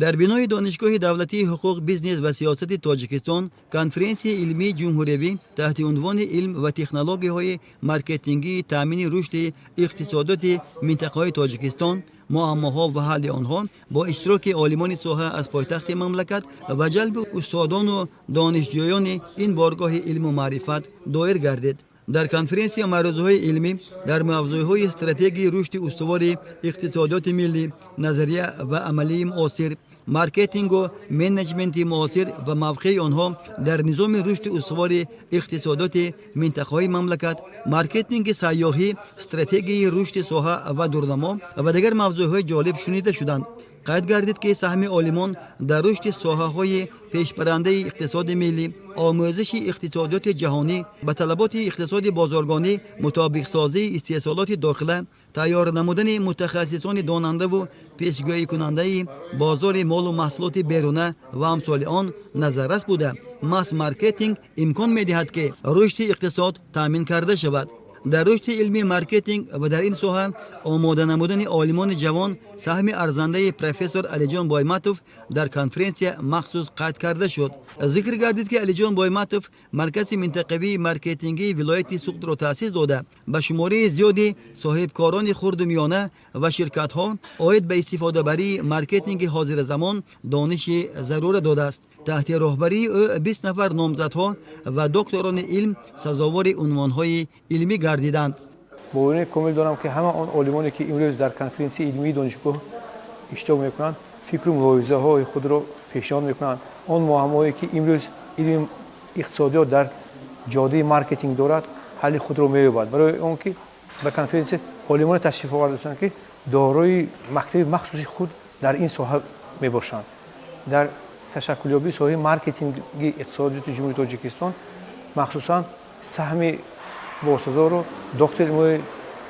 Дар бинои Донишгоҳи давлатии ҳуқуқ, бизнес ва сиёсати Тоҷикистон конференсияи илмии ҷумҳуриявӣ таҳти унвони «Илм ва технологияҳои маркетингии таъмини рушди иқтисодиёти минтақаҳои Тоҷикистон: муаммоҳо ва ҳалли онҳо» бо иштироки олимони соҳа аз пойтахти мамлакат ва ҷалби устодону донишҷӯёни ин боргоҳи илму маърифат доир гардид. Дар конференсия маърӯзаҳои илмӣ дар мавзӯъҳои стратегияи рушди устувори иқтисодиёти миллӣ, назария ва амалии муосир, маркетингу менеҷменти муосир ва мавқеи онҳо дар низоми рушди устувори иқтисодиёти минтақаҳои мамлакат, маркетинги сайёҳӣ, стратегияи рушди соҳа ва дурнамо ва дигар мавзӯъҳои ҷолиб шунида шуданд. Қайд гардид, ки саҳми олимон дар рушди соҳаҳои пешбарандаи иқтисоди миллӣ, омӯзиши иқтисодиёти ҷаҳонӣ, ба талаботи иқтисоди бозоргонӣ мутобиқсозии истеҳсолоти дохила, тайёр намудани мутахассисони донандаву пешгӯикунандаи бозори молу маҳсулоти беруна ва амсоли он назаррас буда, маҳз маркетинг имкон медиҳад, ки рушди иқтисод таъмин карда шавад. Дар рушди илми маркетинг ва дар ин соҳа омода намудани олимони ҷавон саҳми арзандаи профессор Алиҷон Бойматов дар конференсия махсус қайд карда шуд. Зикр гардид, ки Алиҷон Бойматов маркази минтақавии маркетингии вилояти Суғдро таъсис дода, ба шумораи зиёди соҳибкорони хурду миёна ва ширкатҳо оид ба истифодабарии маркетинги ҳозиразамон дониши зарура додааст. Таҳти роҳбарии ӯ 20 нафар номзадҳо ва докторони илм сазовори унвонҳои илмӣ гардиданд. Боварии комил дорам, ки ҳама он олимоне, ки имрӯз дар конференсияи илмии донишгоҳ иштирок мекунанд, фикру мулоҳизаҳои худро пешниҳод мекунанд. Он муаммоҳое, ки имрӯз илми иқтисодиёт дар ҷодаи маркетинг дорад, ҳалли худро меёбад, барои он ки ба конференсия олимоне ташриф овардаанд, ки дорои мактаби махсуси худ дар ин соҳа мебошанд. Дар ташаккулёбии соҳаи маркетинги иқтисодиёти Ҷумҳурии Тоҷикистон махсусан саҳми босазоро доктори илмҳои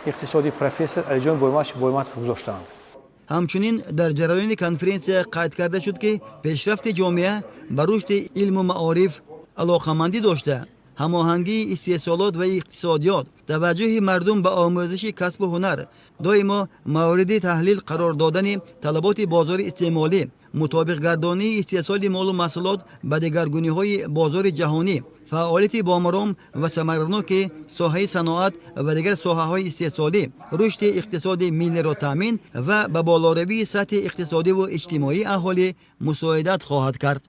иқтисодӣ, профессор Алиҷон Бойматович Бойматов гузоштаанд. Ҳамчунин дар ҷараёни конференсия қайд карда шуд, ки пешрафти ҷомеа ба рушди илму маориф алоқамандӣ дошта, ҳамоҳангии истеҳсолот ва иқтисодиёт, таваҷҷӯҳи мардум ба омӯзиши касбу ҳунар, доимо мавриди таҳлил қарор додани талаботи бозори истеъмолӣ, мутобиқгардонии истеҳсоли молу маҳсулот ба дигаргуниҳои бозори ҷаҳонӣ, фаъолияти бомаром ва самараноки соҳаи саноат ва дигар соҳаҳои истеҳсолӣ рушди иқтисоди миллиро таъмин ва ба болоравии сатҳи иқтисодиву иҷтимоии аҳолӣ мусоидат хоҳад кард.